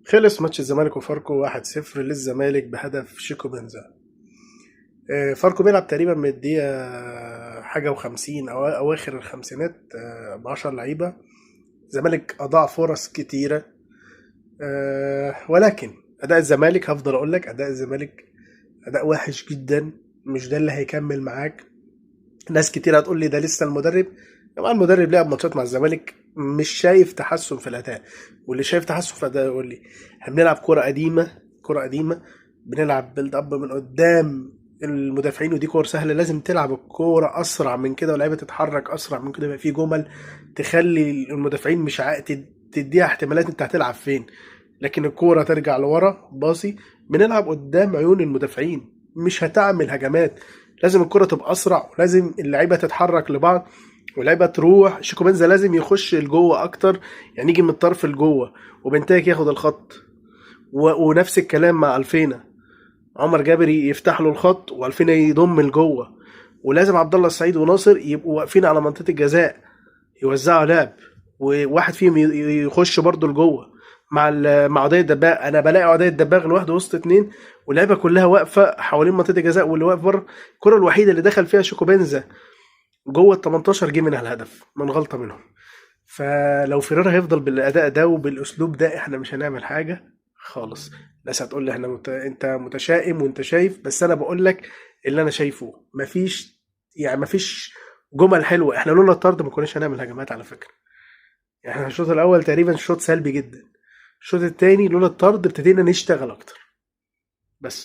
خلص ماتش الزمالك وفاركو 1-0 للزمالك بهدف شيكو بنزا. فاركو بيلعب تقريبا من الدقيقة حاجة وخمسين أو أواخر الخمسينات، ب10 لعيبة. الزمالك أضاع فرص كتيرة، ولكن أداء الزمالك، هفضل أقول لك أداء الزمالك أداء وحش جدا، مش ده اللي هيكمل معاك. ناس كتير هتقول لي ده لسه المدرب. طبعا المدرب لعب ماتشات مع الزمالك، مش شايف تحسن في الأداء، واللي شايف تحسن في الأداء يقول لي احنا بنلعب كرة قديمة، كرة قديمة، بنلعب build up من قدام المدافعين، ودي كور سهلة. لازم تلعب الكورة أسرع من كده، واللعيبة تتحرك أسرع من كده، يبقى في جمل تخلي المدافعين مش تديها احتمالات انت هتلعب فين. لكن الكورة ترجع لورا باصي، بنلعب قدام عيون المدافعين، مش هتعمل هجمات. لازم الكرة تبقى أسرع، ولازم اللعيبة تتحرك لبعض، واللعيبة تروح. شيكو بنزا لازم يخش لجوه أكتر، يعني يجي من الطرف لجوه، وبنتايك ياخد الخط، ونفس الكلام مع ألفينا، عمر جابر يفتح له الخط وألفينا يضم لجوه. ولازم عبد الله السعيد وناصر يبقوا واقفين على منطقة الجزاء يوزعوا لعب، وواحد فيهم يخش برضه لجوه مع عدي الدباغ. انا بلاقي عدي الدباغ لوحده وسط اتنين، واللعيبة كلها واقفة حوالين منطقة الجزاء، واللي واقف بره. الكره الوحيدة اللي دخل فيها شيكو بنزا جوه ال 18 جه منها الهدف من غلطه منهم. فلو فيريرا هيفضل بالاداء ده وبالاسلوب ده، احنا مش هنعمل حاجة خالص. الناس هتقول لي انت متشائم وانت شايف، بس انا بقول لك اللي انا شايفه. مفيش جمل حلوة. احنا لولا الطرد ما كناش هنعمل هجمات على فكرة. احنا الشوط الاول تقريبا شوط سلبي جدا، الشوط الثاني لولا الطرد ابتدينا نشتغل اكتر.